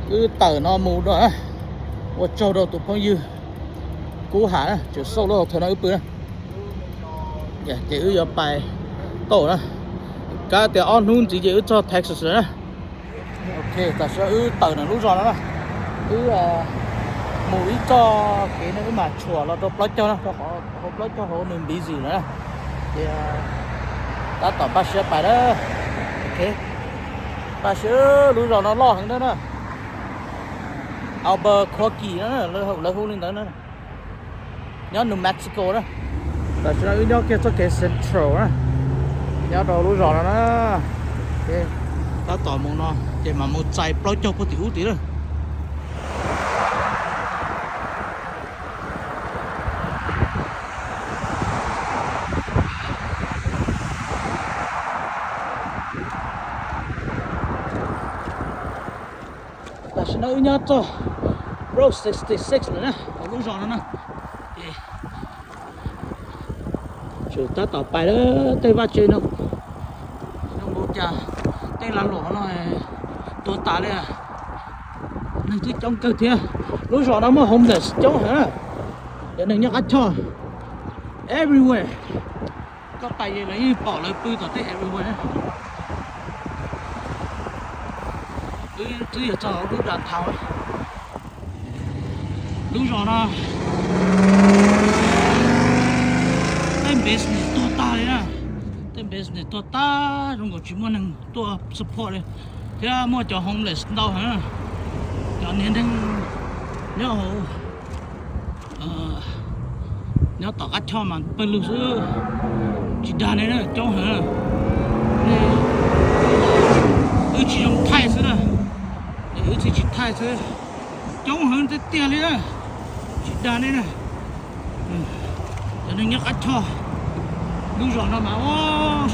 Wb tawm no mus no na. Ua tsaug rau tus phooj ywg Kub Ham na, tseem xauj lub hotel no wb pw na. Ces wb yuav pais tau na. Kav tias ob hnub ntxiv ces wb txog Texas lawm na. Ok, tam sim no wb tawm ntawm lub zos no na. Wb mus ib txoj kev no wb mam tshuam los rau plaub caug na, rau qhov hauv plaub caug hauv nws busy lawm na. Ces tab tom npaj siab pais na. Ok, npaj siab, lub zos no loj heev na na. Albuquerque na, lawv hu li ntawd na. Nyob New Mexico na. Tam sim no wb nyob kiag txoj kev Central na, nyob rau lub zos no na. Tab tom mus no ces mam mus txais plaub caug puag tim ub tid na. Tam sim no wb nyob txog Route sixty six lawm na, hauv lub zos no na. Ces tab tom pais lawm, tej vaj tse no zoo nkaus cas tej lag luam no tuag tas li. Neeg twb coob kawg thiab. Lub zos no muaj homeless coob heev na. Cov neeg nyob qab choj everywhere. Koj pais ces lawv yeej pom lawv pw tom tej everywhere. Wb twb yuav txog lub downtown. Lub zos no tej business tuag tag li na. Tej business tuag tag, zoo nkaus tsis muaj neeg tuaj support li, thiab muaj cov homeless ntau heev. Cov niag neeg nyob hauv, nyob tom qab choj mas pawg lug xwb, tsis dag nej na, coob heev. Wb tsis zoo thaij xwb na, wb txiv tsis thaij xwb, coob heev tiag tiag li na, tsis dag nej na. Cov neeg nyob qab choj, lub zos no mas ua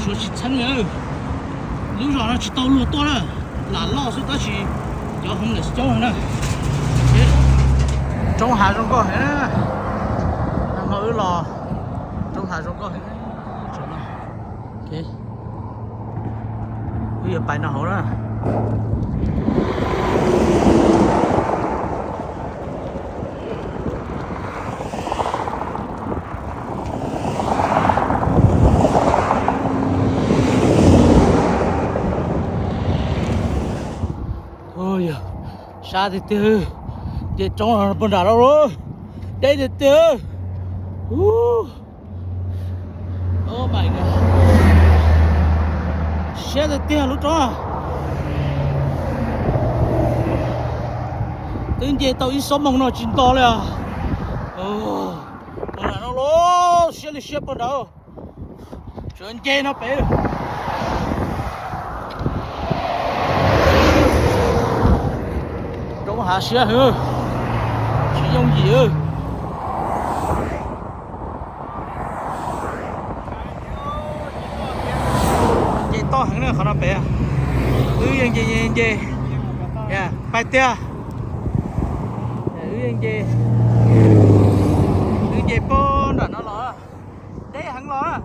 suav tsis txheeb li. Lub zos no tsis tau luag tuaj na, lam loj xwb tab sis cov homeless coob heev na. Roob hav zoo nkauj heev na, no wb los roob hav zoo nkauj heev. Wb yuav pais no hauv na. Sab tiag tiag, ces roob puag nram no lawm, deb tiag tiag. Siab tiag tiag lub roob. Twb nce tau ib xuab moos no tsis nto li os. Puag nram no los siab li siab puag nrad. Tsuas nce no pem. Roob hav siab heev, tsis yooj yim. Nce toj heev na qhov no pem. Wb yeej nce nce nce. Pais tiag. Wb yeej nce, wb nce puag nram no los, deb heev los.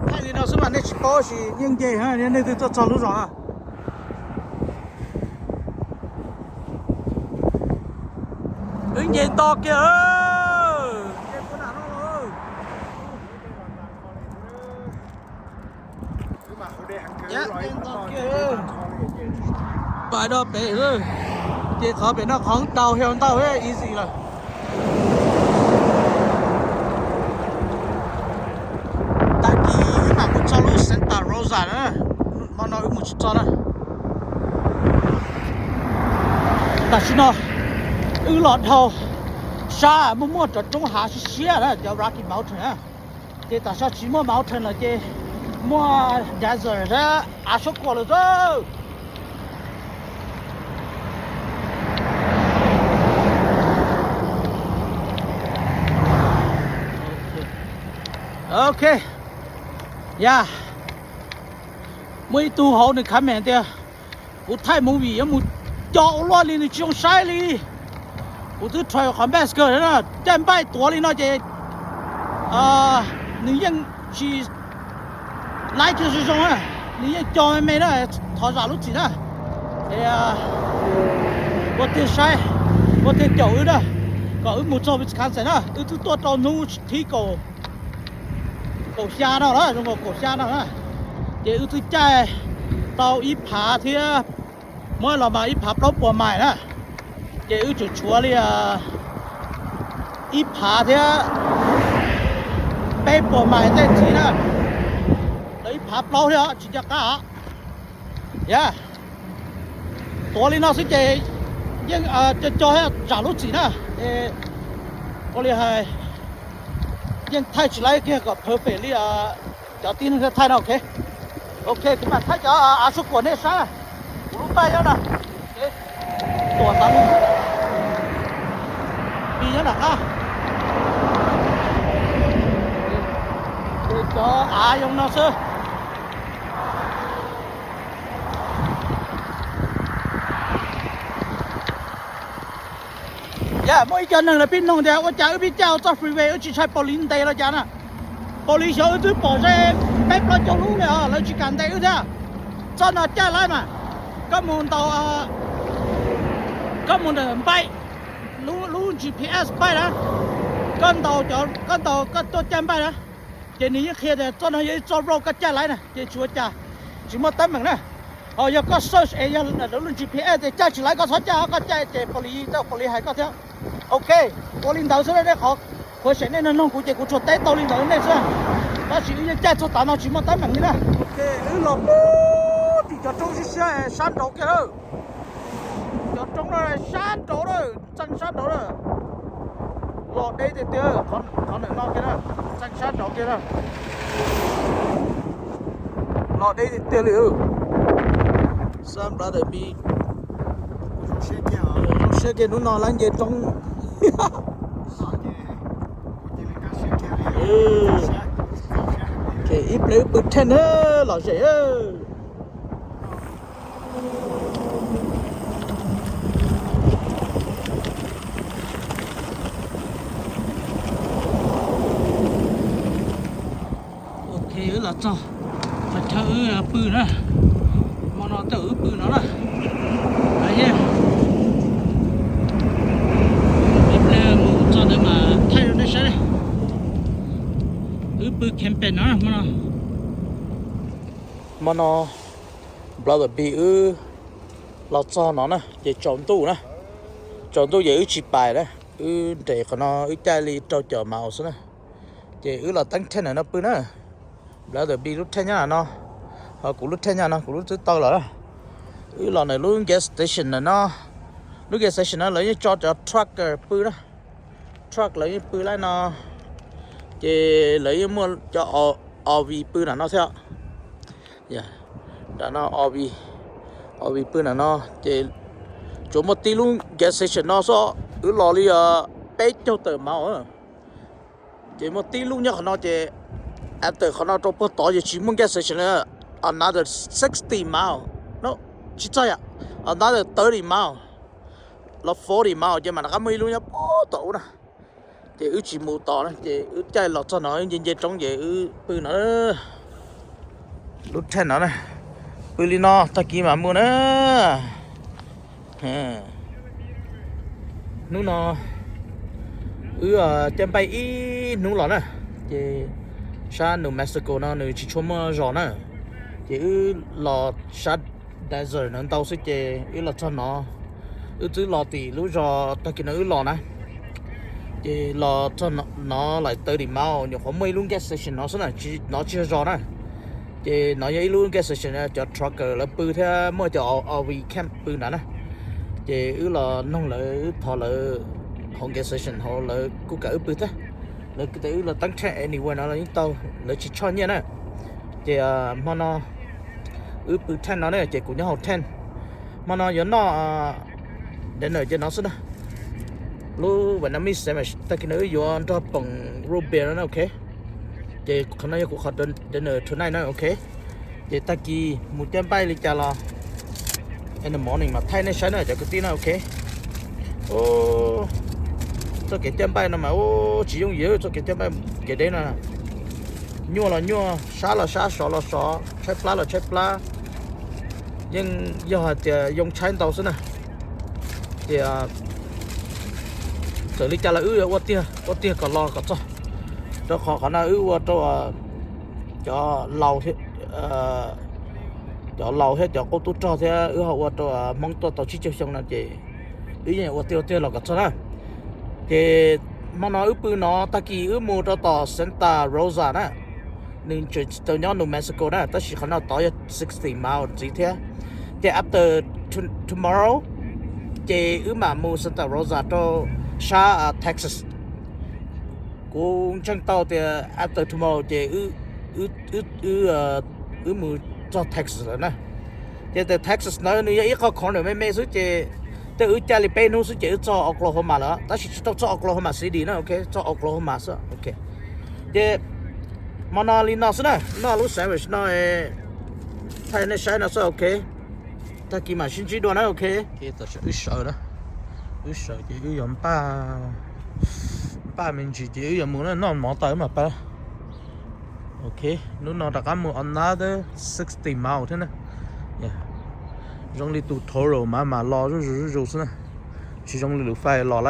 Thaij li no xwb mas nej tsis paub sis yeej nce, nej twb tuaj txog lub zos na. Wb nce nto kiag. Nce puag nram no los. Pais no pem xwb, ces qhov pem no qhov downhill ntau easy lawm. Tag kis wb mam mus txog lub Santa Rosa na, hmo no wb mus tsis txog na. Tam sim no wb los dhau sab muaj muaj cov roob hav siab siab na, cov Rocky Mountain na. Ces tam sim no tsis muaj mountain lawm ces muaj desert thiab av suab kuam lawm xwb. Ok, ya, muaj ib tug hauv nws comment tias kuv thaij movie yuav mus co ua luaj li nws tsis zoo saib li. Kuv twb try qhov mask na, caij npaij tuav li no ces nws yeej tsis laib kiag zoo zoo na, nws yeej co me me na, thov zam lub txim na. Es ua tiag saib, ua tiag caum wb na, kom wb mus txog Wisconsin na, wb twb tuaj rau hnub thib kaum, kaum xya no na, zoo nkaus kaum xya no na. Ces wb twb caij tau ib phav thiab, muab los mas ib phav plaub puas mais na. Ces wb tseem tshuav li ib phav thiab peb puas mais tej txiv na, los ib phav plaub thiab os, tsis nco qab os. Yog tuav li no xwb ces yeej co co thiab tsam lub txim na. Ua li hais yeej thaij tsis laib kiag kom perfect li cov tib neeg thaij no, ok. Ok, kuv mam thaij cov av suab kuam nej saib. Kuv lub npaij nyob no, tuam tav li, pis nyob nram qab. Ces cov av zoo no xwb. Yog muaj ib co neeg lawv pib noog tias ua cas wb pib caij txoj freeway wb tsis ntshai police ntes los cas na. Police xyov wb twb pom ze peb plaub caug lub li os, lawv tsis kam ntes wb thiab. Txoj no caij laib mas, koj mus ntaus, koj mus ntawm npaij, lub G P S npaij na, koj ntaus, koj ntaus koj tuaj caij npaij na, ces nws yeej qhia tias txoj no yog ib txoj road koj caij laib na, ces tsis ua cas, tsis muaj teeb meem na. Ho yog koj search es yog lub G P S tias caij tsis laib koj txhob caij, koj caij ces police, police hais koj thiab. Ok, ua li ntawd xwb, nej qhov qhuav xeem nej noog kuv ces kuv tsuas teb tau li ntawd nej xwb. Tab sis wb yeej caij txog tav no tsis muaj teeb meem li na. Ok, wb los pub tim cov roob siab siab sab nraud kiag lawm. Cov roob no sab nraud lawm, txeeg sab nraud lawm. Los deb tiag tiag, qhov ntawm no kiag na, txeeg sab nraud kiag na. Los deb tiag tiag li. Xab Brother Beach, zoo siab kiag hnub no lawv nce roob. Ib pliag wb pw tent na, lom zem. Ok, wb los txog qhov chaw wb pw na. Hmo no tej zaum wb pw no na. Ib pliag mus txog ntawd mas thaij rau nej saib. Wb pw camping no hmo no. Hmo no Brother Beach wb los txog no na ces tsaus ntuj na. Tsaus ntuj ces wb tsis pais na, wb nres qhov no wb caij li rau caum miles xwb na. Ces wb los teeb tent ntawm no pw na. Brother Beach lub tent nyob no, ho kuv lub tent nyob no, kuv lub twb tau lawm. Wb los ntawm lub gas station ntawm no. Lub gas station no lawv yeej tso cov trucker pw na. Truck lawv yeej pw laib no. Ces lawv yeej muaj cov R V pw nram no thiab. Nram no R V, R V pw nram no ces tsuas muaj tib lub gas station no xwb, wb los li peb caug tawm miles. Ces muaj tib lub nyob qhov no ces after qhov no rau puag tod ces tsis muaj gas station li. Another sixty miles, no, tsis txog yom, another thirty miles los forty miles ces mam rov qab muaj ib lub nyob puag tom ub na. Ces wb tsis mus tom na, ces wb caij los txog no nce nce roob ces wb pw no. Lub tent no na, pw li no tag kis mam mus na. Hnub no wb caij npaij ib hnub los na, ces sab New Mexico no nws tsis tshua muaj zos na, ces wb los sab desert no ntau xwb ces wb los txog no, wb twb los tim lub zos tag kis no wb los na, ces los txog no lawm thirty miles nyuam qhuav muaj ib lub gas station no xwb na, no tsis yog zos na. Ces no yog ib lub gas station cov trucker lawv pw thiab muaj cov R V camp pw nrad na. Ces wb los noog lawv, wb thov lawv hauv gas station hauv lawv kuj kam wb pw thiab. Lawv tias wb los teeb tent anywhere no los yeej tau, lawv tsis tshaj nyiaj na. Ces hmo no wb pw tent no ne ces kuv nyob hauv tent. Hmo no yuav noj dinner ces no xwb na. Lub Vietnamese sandwich tag kis no wb yuav nrog poom root beer no na, ok. Ces qhov no yog kuv qhov dinner tonight na, ok. Ces tag kis mus caij npaij li cas los in the morning mas thaij nej saib na cov kwv tij na, ok. Txoj kev caij npaij no mas tsis yooj yim, txoj kev caij npaij kev deb no. Nyuaj los nyuaj, sab los sab, sov los sov, tshaib plab los tshaib plab. Yeej yog hais tias yoo tshaib ntau xwb na. Tias txawm li cas los wb yuav ua tiag, ua tiag kom los kom txog, rau qhov qhov no wb ua rau cov laus thiab, cov laus thiab cov qub tub rog thiab wb ho ua rau Hmoob tuaj tau tsib caug xyoo no ces wb yeej ua tiag ua tiag los kom txog na. Ces hmo no wb pw no, tag kis wb mus rau tom Santa Rosa na, nws tseem tsis tau nyob New Mexico na, tab sis qhov no tod yog sixty mile ntxiv thiab. Ces after tomorrow ces wb mam mus Santa Rosa rau sab Texas. Kuv ntseeg tau tias after tomorrow ces wb mus txog Texas lawm na. Ces ntawm Texas ntawd nws yog ib qho corner me me xwb ces tej wb caij li peb hnub xwb ces wb txog Oklahoma lawm, tab sis tsis tau txog Oklahoma City na, ok, txog Oklahoma xwb, ok. Ces hmo no li no xwb na, noj lub sandwich no, thaij nej saib no xwb, ok. Tag kis mam sib ntsib dua na, ok. Tam sim wb sawv na, wb sawv ces wb yuav npaj, npaj me ntsis ces wb yuav mus na, noj mov tas wb mam pab. Ok, hnub no rov qab mus another sixty mile thiab na. Zoo li tus Toro mas mas los zuj zus zuj zus xwb na, tsis zoo li lub fais los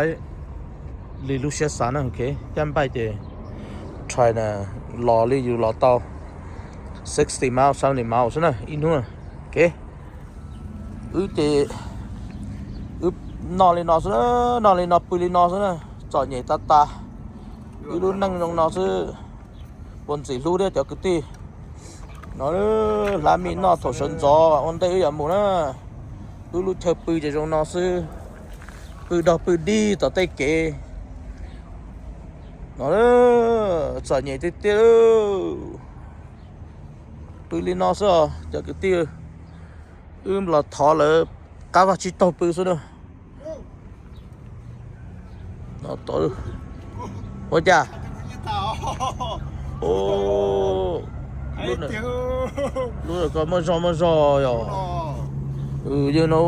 li lub siab xav na, ok. Caj npaj ces try na, los li yus los tau sixty mile, seventy mile xwb na ib hnub na, ok. Wb ces wb noj li no xwb, noj li no pw li no xwb na, txom nyem tas tas. Wb lub neej zoo no xwb, ua ntxim hlub thiab cov kwv tij. No hlab mij noj thaum sawv ntxov ua ntej wb yuav mus na. Wb lub chaw pw ces zoo no xwb, pw dog pw dig tom tej kev. No txom nyem tiag tiag, pw li no xwb os cov kwv tij. Wb los thov lawv qab vaj tsib taug pw xwb na. Ua cas? Lub ko muaj zog muaj zog yom. Yog no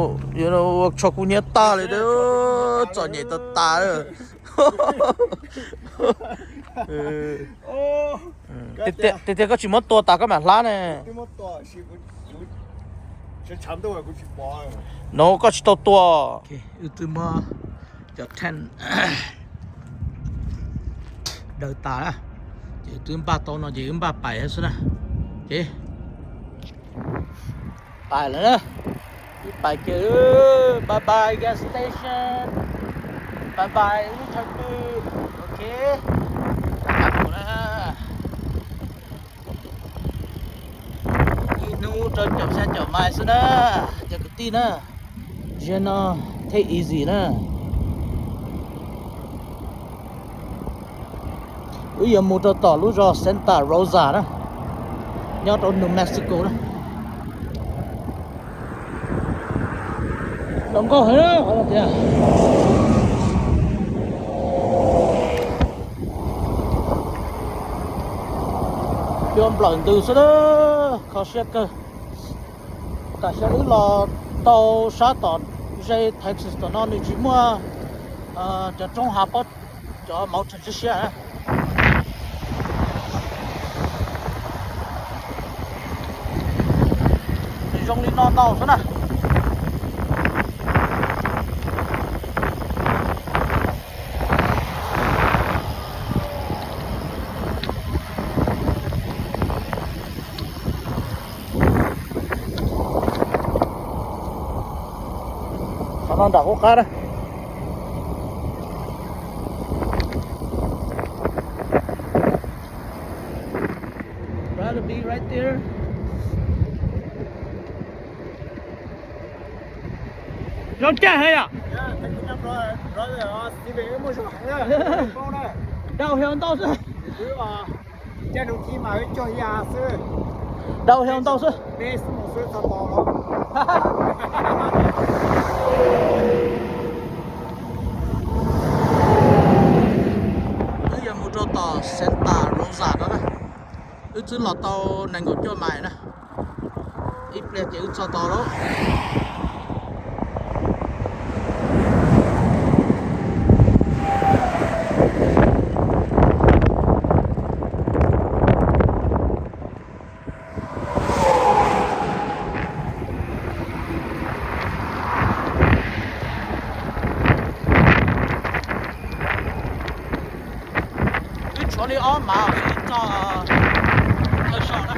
ua tsho kub hnyiab tag li, txom nyem tas tas. Tiag tiag koj tsis muab tua tas koj mam hlab ne. No koj tsis tau tua. Wb twb muab cov tent daws tas na, ces twb npaj tau no ces wb npaj pais xwb na. Pais lawm na, wb pais kiag. Bye bye gas station, bye bye lub chaw pw. Ok, ib hnub rau caum xya caum mais xwb na, cov kwv tij na. Ziag no take easy na. Wb yuav mus rau tom lub zos Santa Rosa na, nyob rau New Mexico na. Zoo nkauj heev na, qhov no tias cua nplawm ntws xwb na, kho siab kawg. Tam sim wb los tau sab tom ze Texas tom no nws tsis muaj cov roob hav pob, cov mountain siab siab. Nws zoo li no ntau xwb na. Qhov no nram qub qab na. Brother, be right there. Zoo caj heev yom. Dau heev ntau xwb. Dau heev ntau xwb. Wb yuav mus rau tom Santa Rosa no na. Wb twb los tau nees nkaum cuaj mais na. Ib pliag ces wb txog tod lawm. Li ob mas txog thawj soj na.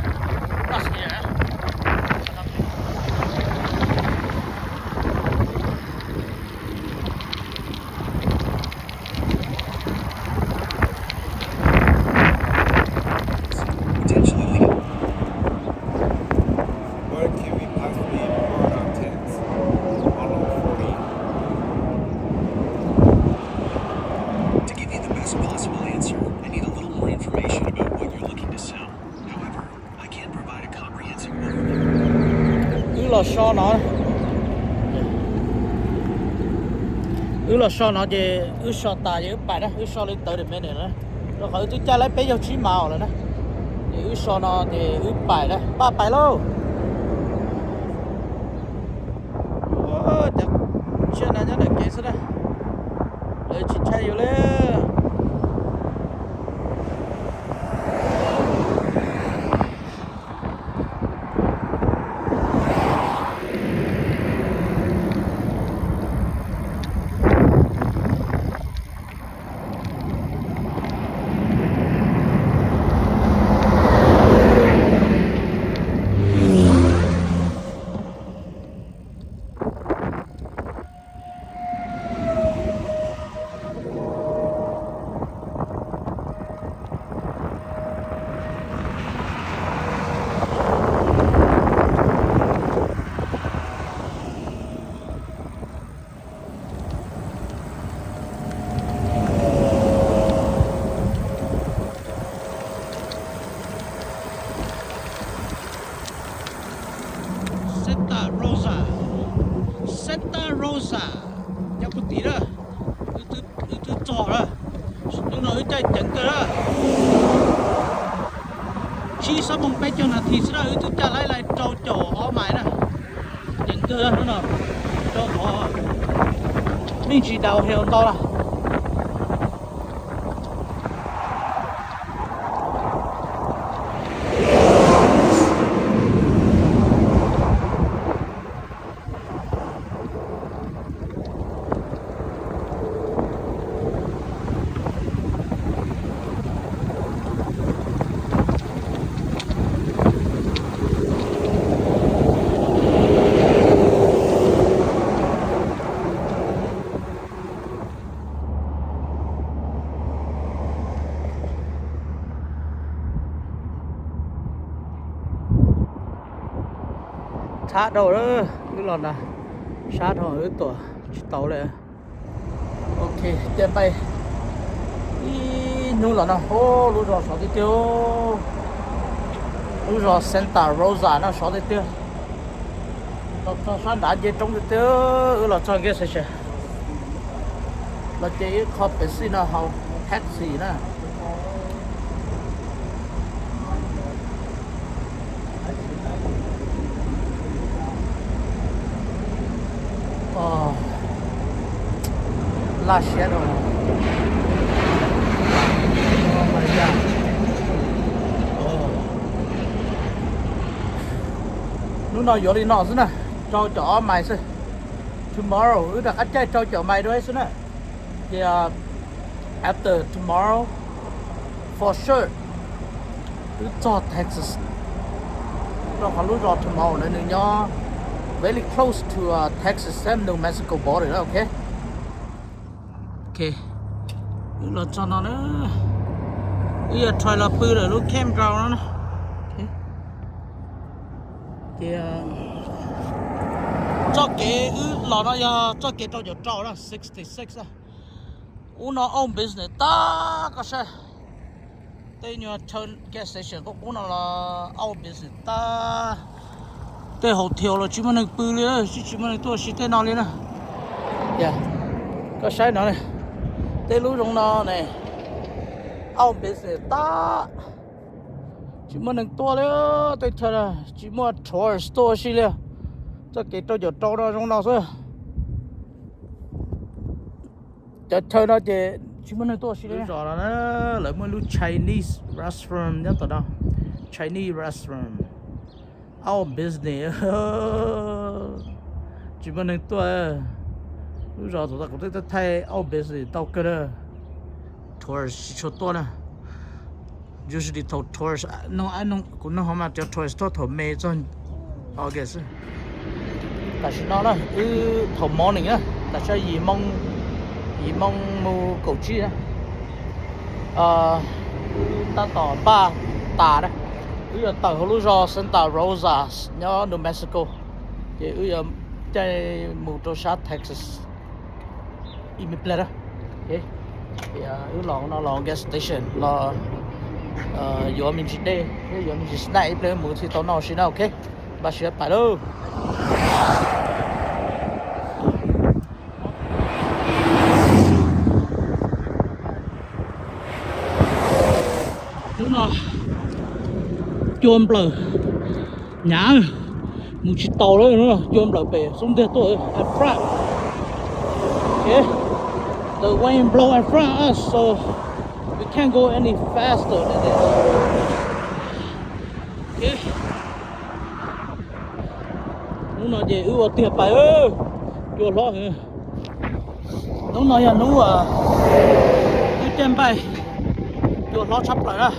Potentially legal. What can we possibly report on text? One oh forty. To give you the best possible answer, I need a little more information about what you're looking to sell. However, I can't provide a comprehensive overview. Wb los so no. Wb los so no ces wb so tas ces wb pais na, wb so li tawv de me ne na. Rau qhov wb twb caij laib peb caug tsib mas lawm na. Ces wb so no ces wb pais na, pab pais lauj. Cov tsiaj na nyob ntawm kev xwb na, lawv tsis ntshai yus li. Santa Rosa, Santa Rosa, nyob puag tim na, wb twb txog na, hnub no wb caij ceev kawg na. Tsib sab moos peb caug nas this xwb na, wb twb caij laib lais rau caum ob mais na. Ceev kawg hnub no, rau qhov me ntsis downhill ntau na. Sab dhau, wb los na, sab dhau wb tuam tsis tau li. Ok, caij pais ib hnub los no, lub zos sov tiag tiag, lub zos Santa Rosa no sov tiag tiag. Los txog sab nrad nce roob tiag tiag, wb los txog gas station. Los ces ib qho pes xij no haus taxi na. Laj siab dhau. Hnub no yuav li no xwb na, rau caum ob mais xwb. Tomorrow wb rov qab caij rau caum mais dua xwb na. Ces after tomorrow, for sure, wb txog Texas. Rau qhov lub zos tomorrow na nws nyob very close to Texas and New Mexico border, ok. Ok, wb los txog no na, wb yuav try los pw lawm lub campground no na. Ces txoj kev wb los no yog txoj kev rau caum rau na, sixty six. Ub no old business tag koj saib. Tej nyuag chaw gas station qub qub no los old business tag. Tej hotel los tsis muaj neeg pw li, tsis tsis muaj neeg tuaj si tej no li na. Koj saib no, tej lub zoov no ne, old business tag, tsis muaj neeg tuaj li. Tej chaw tsis muaj tourist tuaj si li. Txoj kev rau caum rau no zoo no xwb. Cov chaw no ces tsis muaj neeg tuaj si li. Lub zos no na, lawv muaj lub Chinese restaurant nyob tom no. Chinese restaurant. Out business. Tsis muaj neeg tuaj. Lub zos thaum kuv twb thaij out business tau kawg na. Tourist tsis tshua tuaj na. Usually thaum tourist, no, no, kuv nug hov mas cov tourist tuaj thaum May txog August. Tam sim no na wb thaum morning na, tam sim no yim moo, yim moo mus kaum tsib na. Wb tab tom npaj tas na, wb yuav tawm hauv lub zos Santa Rosa nyob New Mexico, ces wb yuav caij mus rau sab Texas ib me pliag na. Wb los no los gas station los yuav me ntsis dej thiab yuav me ntsis snack ib pliag mus thiaj tau noj si na, ok. Npaj siab pais lauj. Hnub no cua nplawm hnyav, mus tsis taus lawm, cua nplawm pem xub ntiag tuaj, in front. The wind blow in front us, so we can't go any faster than this. Hnub no ces wb ua tiag pais, cua hlob heev. Hnub no yog hnub wb caij npaij, cua hlob tshaj plaws na,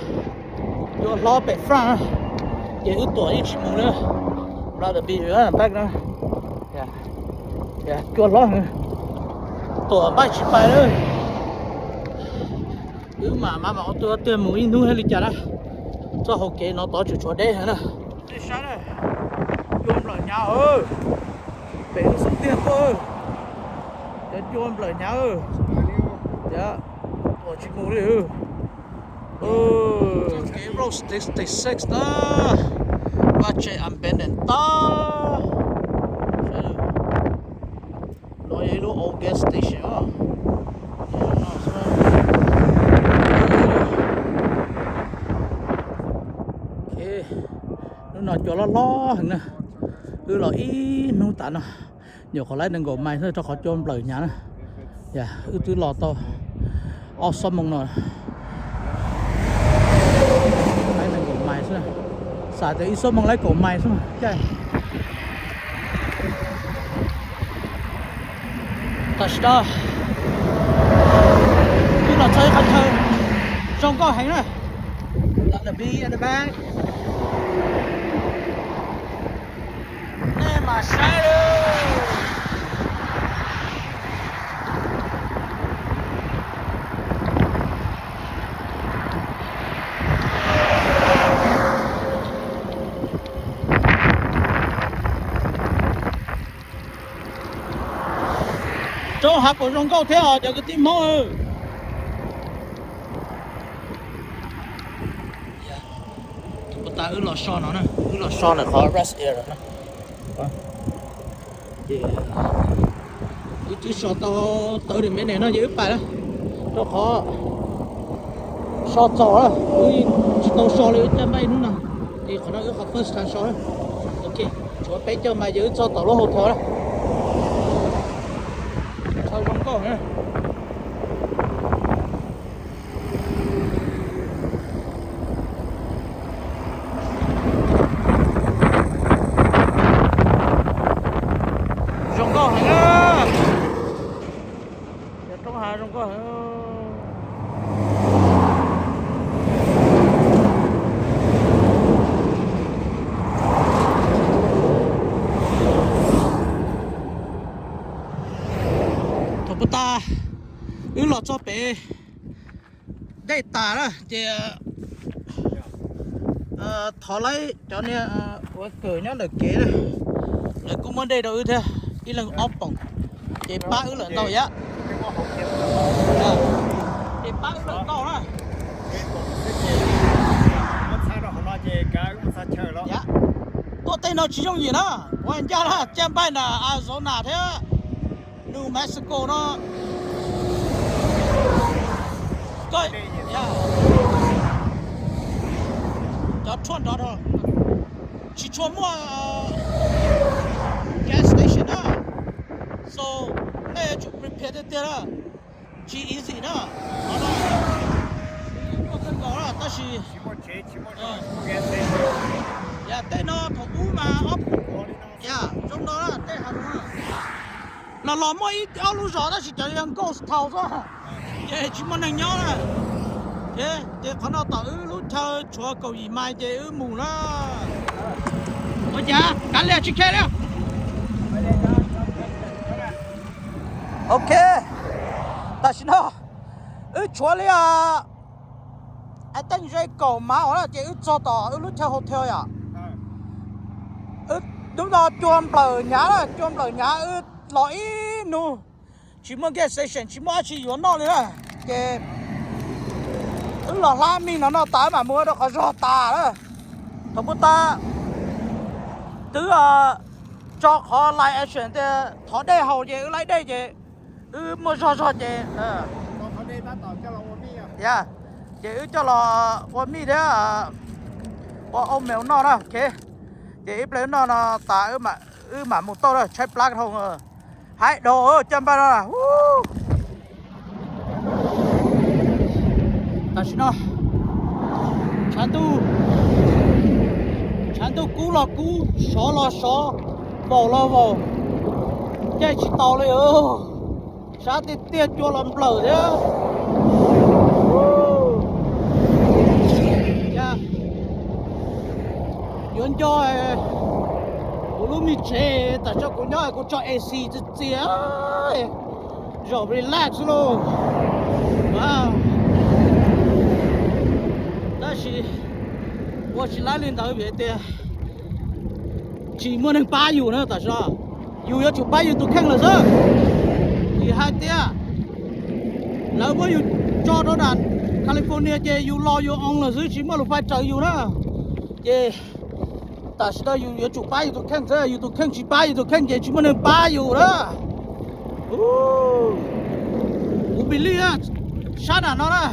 cua hlob pem front na, ces wb tuam yeej tsis mus li. Npaj the beach back na, cua hlob heev, tuam npaij tsis pais li. Wb mam mam mam ua tiag mus ib hnub thiaj li cas na. Txoj hauv kev no tod tseem tshuav deb heev na. Nej saib na, cua nplawm hnyav, pem wb xub ntiag tuaj, cov cua nplawm hnyav, tuam tsis mus li. Kev Route sixty-six na, vaj tse abandon tag. No yog ib lub old gas station. Hnub no cua hlob hlob heev na, wb los ib hnub tas no, nyuam qhuav laib nees nkaum mais xwb rau qhov cua nplawm hnyav na. Wb twb los tau ob xuab moos no, laib nees nkaum mais xwb, xav tias ib xuab moos laib kaum mais xwb mas caij. Tam sim no wb los txog ib qhov chaw zoo nkauj heev na. Nej mam saib. Roob hav kuj zoo nkauj thiab os cov kwv tij Hmoob. Tus puag ta wb los so no na, wb los so ntawm qhov rest area no na. Ces wb twb so tau tawv li me nees no ces wb pais na, rau qhov so txaus lawm, wb tsis tau so li, wb caij npaij ib hnub no, ces qhov no wb qhov first time so. Ok, tshuav peb caug mais ces wb txog tom lub hotel na. Txog zoo nkauj na. Zoo nkauj heev na. Cov roob hav zoo nkauj heev. Thaum puag ta wb los txog pem dej tas na ces thov laib cov niag ua kawm nyob ntawm kev na, lawv kuj muab dej rau wb thiab, ib leeg ob poom, ces pab wb lawm ntau yam. Ces pab wb lawm ntau na. Tuaj tej no tsis yooj yim na, kuv hais ncaj na, caij npaij ntawm Arizona thiab New Mexico no, cov tshuaj nrov dhau, tsis tshua muaj gas station na, so nej yuav tsum prepare tiag tiag na, tsis easy na, qhov no muaj kawg nkaus na tab sis yam tej no thaum ub mas ob, yam zoo no na tej hav zoov los los muaj ib ob lub zos tab sis cov yog ghost town xwb, ces tsis muaj neeg nyob na. Ces qhov no tom wb lub chaw tshuav kaum yim mais ces wb mus na. Ua cas kav liam tsis khe li. Ok, tam sim no wb tshuav li teej ze kaum mais os na ces wb txog tom wb lub chaw hotel yom. Wb hnub no cua nplawm hnyav na, cua nplawm hnyav wb los ib hnub tsis muaj gas station tsis muaj dab tsi yuav noj li na. Ces wb los hlab mij no no tas wb mam mus rau qhov zog tas na. Thaum pub tab twb tso qhov live action tias thov dej haus ces wb laib dej ces wb muaj zog zog ces, ces wb coj los ua mij thiab ua oatmeal noj na. Ok, ces ib pliag wb noj no tas wb mam mus tauj na, tshaib plab dhau. Haib dhau caj npaj no. Tam sim no tshav ntuj, tshav ntuj kub los kub, sov los sov, vaus los vaus, caij tsis taus li. Sab tiag tiag cua los nplawm thiab. Yuav nco kuv lub me tsev tam sim no kuv nyob kuv tso A C txias txias, zaum relax lauj. Tab sis ua tsis laib li ntawd vim tias tsis muaj neeg pab yus na tam sim no. Yus yuav tsum pab yus tus kheej lawm xwb. Vim hais tias lawv muab yus tso rau nram California ces yus los yus oo lawm xwb tsis muaj lus fais raws yus na. Ces tam sim no yus yuav tsum pab yus tus kheej xwb, yus tus kheej tsis pab yus tus kheej ces tsis muaj neeg pab yus na. Kuv piv lij sab nram no na,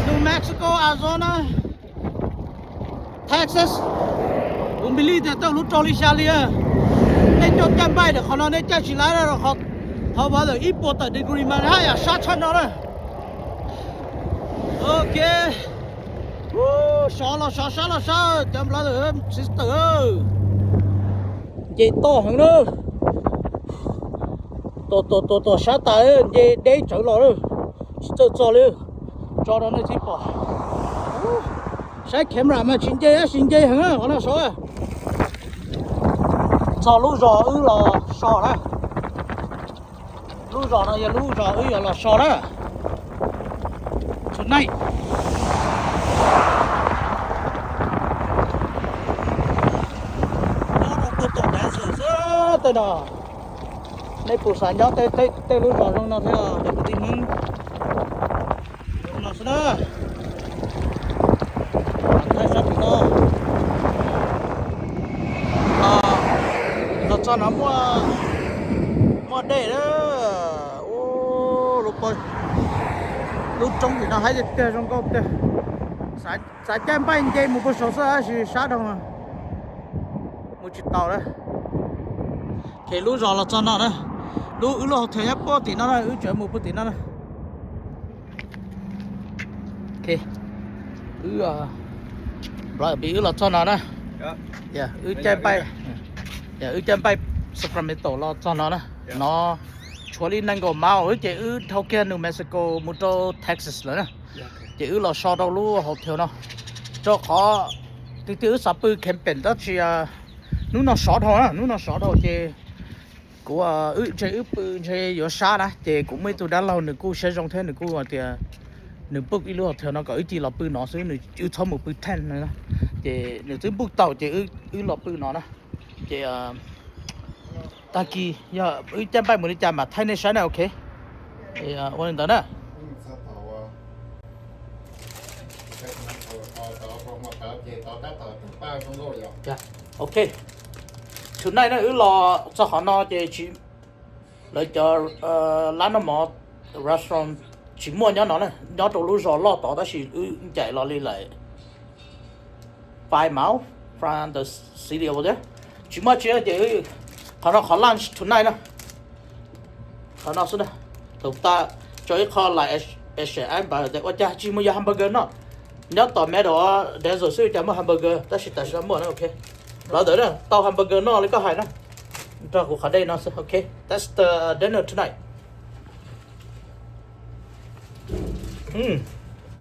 New Mexico, Arizona, Texas. Kuv piv lij tias tej lub rau li xya li. Nej coj caij npaij ntawm qhov no nej caij tsis laib na, qhov weather ib puas tawm degree mas haj yam sab tshaj no na. Ok, sov los sov sab los sab cov brother sister. Nce toj heev na. Tua tua tua tua sab tas nce deb tsawv los lawm. Tsis txawj txog li. Tso rau nej tib pom. Saib camera mas tsis nce tab sis nce heev qhov no sov. Txog lub zos wb los so na. Lub zos no yog lub zos wb yuav los so na. Tonight. Nyob rau puag tom dav xwm xwb tej no. Nej puas xav nyob tej lub zos zoo no thiab cov kwv tij Hmoob? Zoo no xwb na. Thaij sab tim no. Los txog no muaj dej na. Lub roob tim no haib tiag tiag zoo nkauj tiag. Xav caij npaij nce mus puag saud xwb tab sis sab dhau. Mus tsis tau na. Ces lub zos los txog no na. Lub wb lub hotel nyob puag tim no na, wb tseem mus puag tim no na. Wb, wb los txog no na. Wb caij npaij, wb caij npaij Sacramento los txog no na. No tshuav li nees nkaum mile ces wb dhau kiag New Mexico mus rau Texas lawm na. Ces wb los so rau lub hotel no, rau qhov tiag tiag wb xav pw camping tab sis hnub no sov dhau na, hnub no sov dhau ces kuv, ntshe wb pw ntshe yuav sab na. Ces kuv muaj ib tug dab laug nws kuj siab zoo thiab nws kuj tias nws book ib lub hotel no kom wb cia los pw no xwb, wb txhob mus pw tent no. Ces nws twb book tau ces wb los pw no na. Ces tag kis yog wb caij npaij mus li cas mam thaij nej saib na, ok. Ua li ntawd na. Ok, tonight na wb los txog qhov no ces tsis, lawv cov lab noj mov restaurant tsis muaj nyob no na, nyob rau lub zos loj tod tab sis wb ncaim los li lawm five miles from the city over there. Tsis muaj tsi ces qhov no qhov lunch tonight na. Qhov no xwb na. Thaum tas tso ib qho lais es es ab npawg tias ua cas tsis mus yog hamburger no. Nyob tom middle desert xwb cas muaj hamburger tab sis tam sim no muaj na, ok. Los ntawd na, tau hamburger noj li koj hais na. Nrog kuv qhov dej no xwb, ok. That's the dinner tonight.